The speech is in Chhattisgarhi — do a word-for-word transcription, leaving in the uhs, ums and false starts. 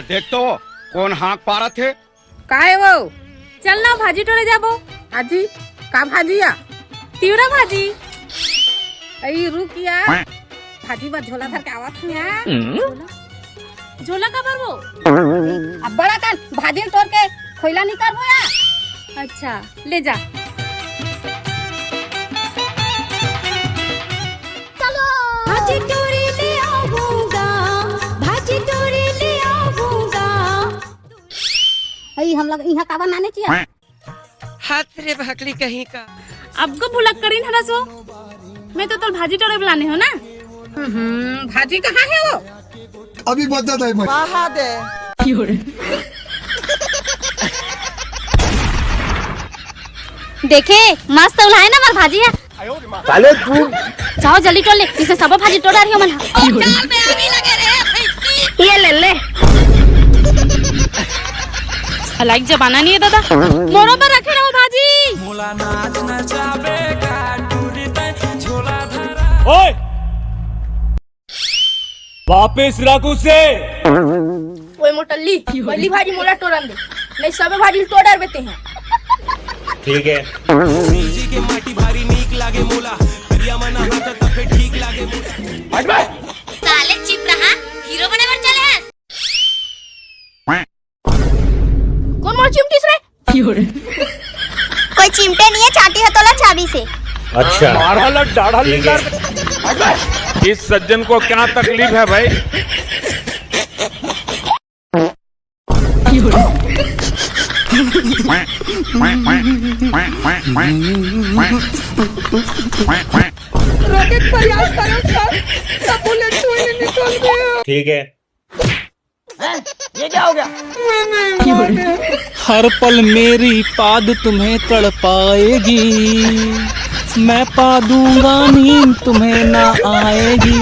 देख तो, कोन हाँक पारत हे। का हे वो? चल ना, भाजी टोरे जाबो। भाजी? का भाजी या? तिवरा भाजी। अई रुक या, भाजी बर झोला धर के आवत हूँ या। झोला? झोला काबर वो? अब्बड़ अकन भाजी ल टोर के खोइला नइ करबो या। अच्छा, ले जा। भाजी टोरी ले आऊंगा, भाजी टोरी ले आऊंगा। अई हम लोग इहाँ काबर नाने चिया? हाथ रे भाकली कहीं का। अब को भुलक्कड़िन हरस वो। मैं तो तोर भाजी टोरे बुलाने हो ना। हम्म, भाजी कहाँ हे वो? अभी बता दे मैं। देखे, मस्त उलाहे ना मोर भाजी हे। साले तू। जाओ जल्दी टोर ले, इसे सब भाजी टोर डारी हमन। ये ले ले। अलग जमाना नहीं है दादा। मोरो पर रखे रहो भाजी। ओए, वापस रख उसे। ओए मोटल्ली, पहली भाजी मोला टोरन दे, नहीं सबे भाजी ल टोर डारबे तेंहा। ठीक है। साले चिप रहा, हीरो बने बर चले हस। कोन मोर चिमटिस रे? कोई चिमटे नहीं है, चाटी है तोला चाबी से। अच्छा। मारा ला डाढ़ा ठीक है। लेकर। इस सज्जन को क्या तकलीफ है भाई? रोके के प्रयास करो सर, तब बुलेट चुई निकल गया। ठीक है। हैं? ये क्या हो गया? हर पल मेरी पाद तुम्हें तड़पाएगी, मैं पा दूंगा नींद तुम्हें ना आएगी।